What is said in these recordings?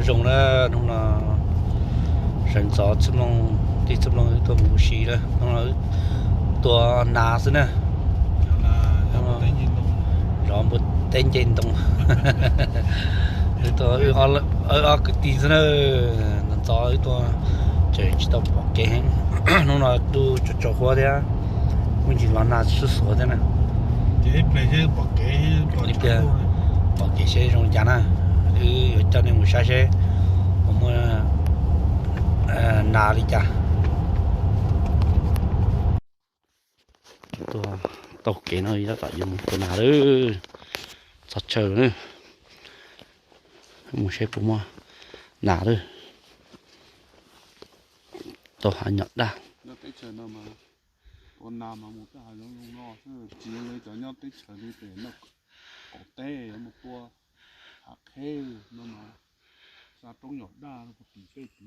Zoo na, hnub no sawv ntxov txhij mloog, tij txhij mloog wb tuaj mus ua si na, hnub no wb tua nas xwb na. Zov npua teb nce ntoo. Wb tuaj wb ob kwv tij xwb na, ntxov ntxov wb tuaj tseem tsis tau pom kev heev. Hnub no ntuj tsaus tsaus huab thiab, muaj ntsis los nag xuab xuav thiab na. Ib pliag pom kev seb zoo li cas na, wb yuav coj nej mus saib seb puas muaj nas li cas. Tuaj taug kev no tab tom yuav mus tua nas lawm, txog chaw lawm na, mus seb puas muaj nas lawm. Tau hav nyom daj.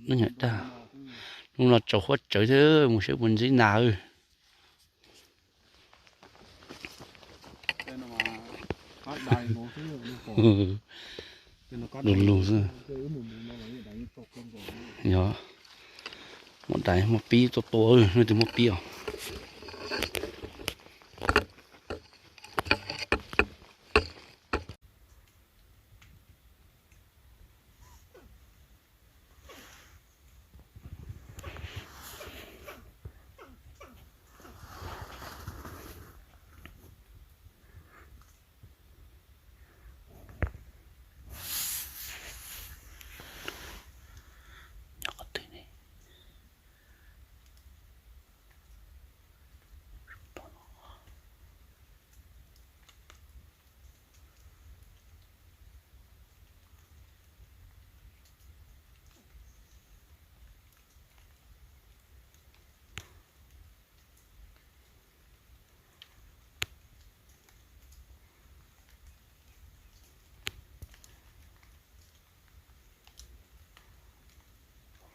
Noj nyom daj, hnub no tsaus huab tsawv thiab, mus seb puas ntsib nas. Du lug xwb. Yog, muab dais muab pib tua tua, leej twg muab pib os.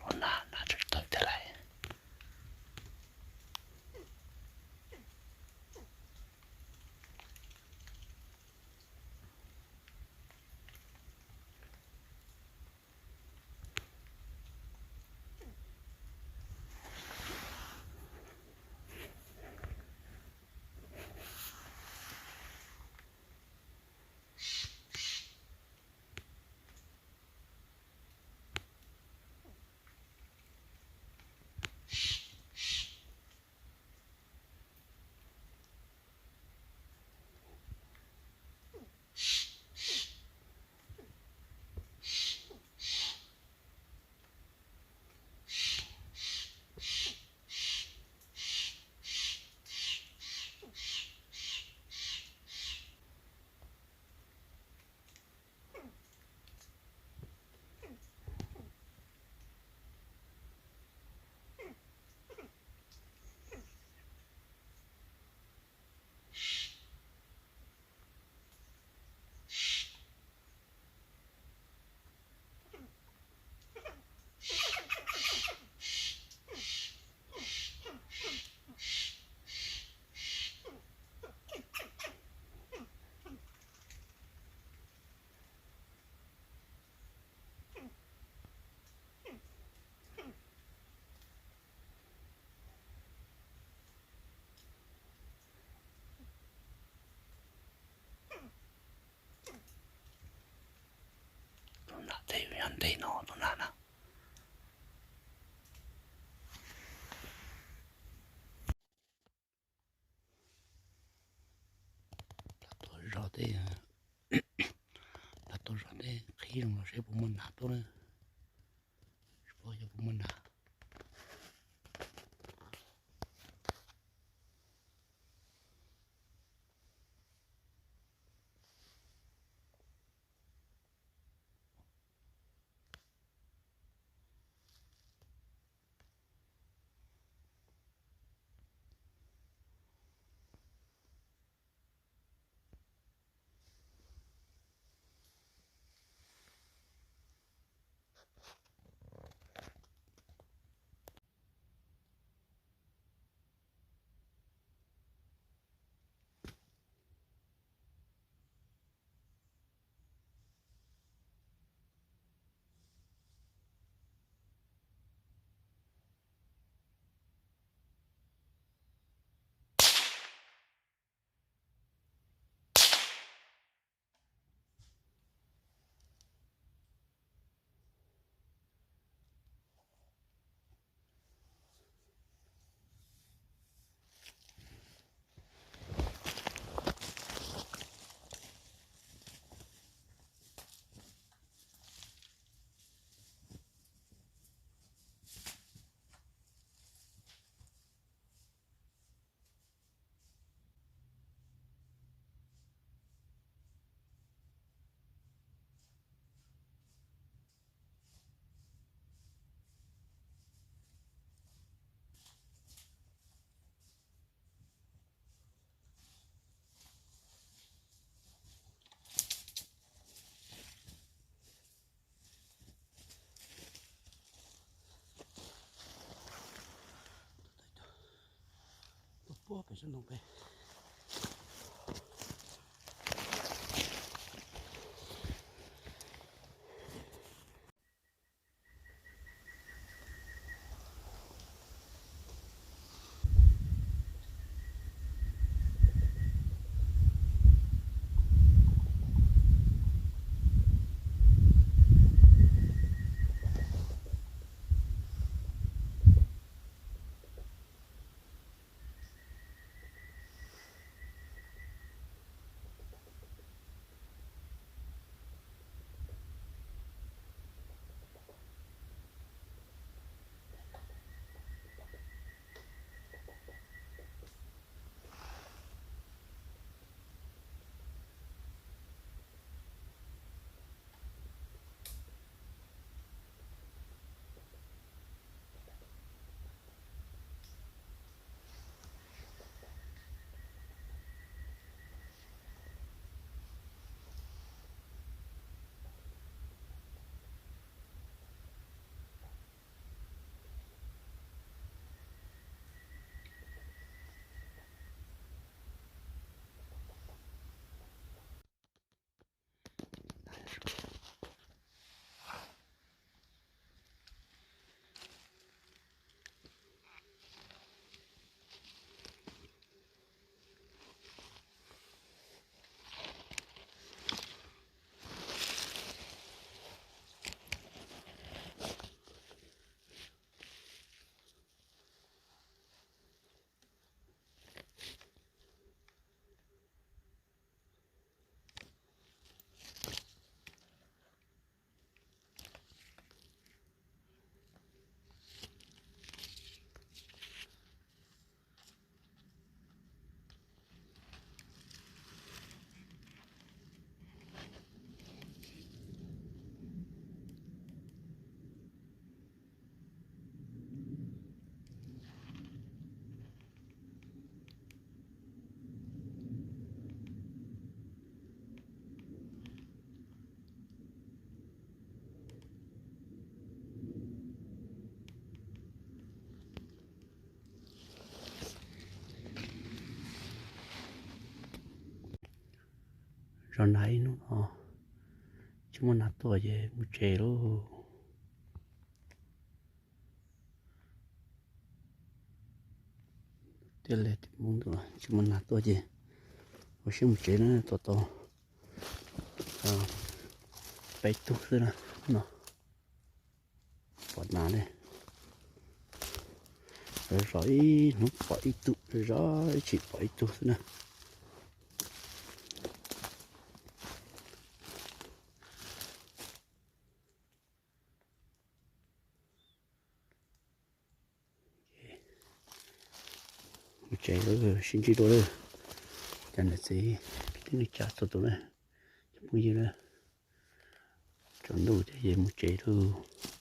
Los nag, nag tseem tawm tiag lauj. Tus nas tej yog ntej no tus nas na. Plam tuaj zov tej, plam tuaj zov tej qhib zoo los seb puas muaj nas tuaj na. Tsis paub yog puas muaj nas. Zov nas ib hnub no tsis muaj nas tuaj ces mus tsev lauj. Tiaj li tsis muaj nas tuaj ces ua siab mus tsev na, tos tau peb tug xwb na. No pom nas ne, zov ib hnub pom ib tug, zov ib chim pom ib tug xwb na. Mus tsev lawm, sib ntsib dua lawm. Cov niam txiv kwv tij neej tsa txhua tus na, cov phooj ywg na, tsaus ntuj ces mus tsev lawm.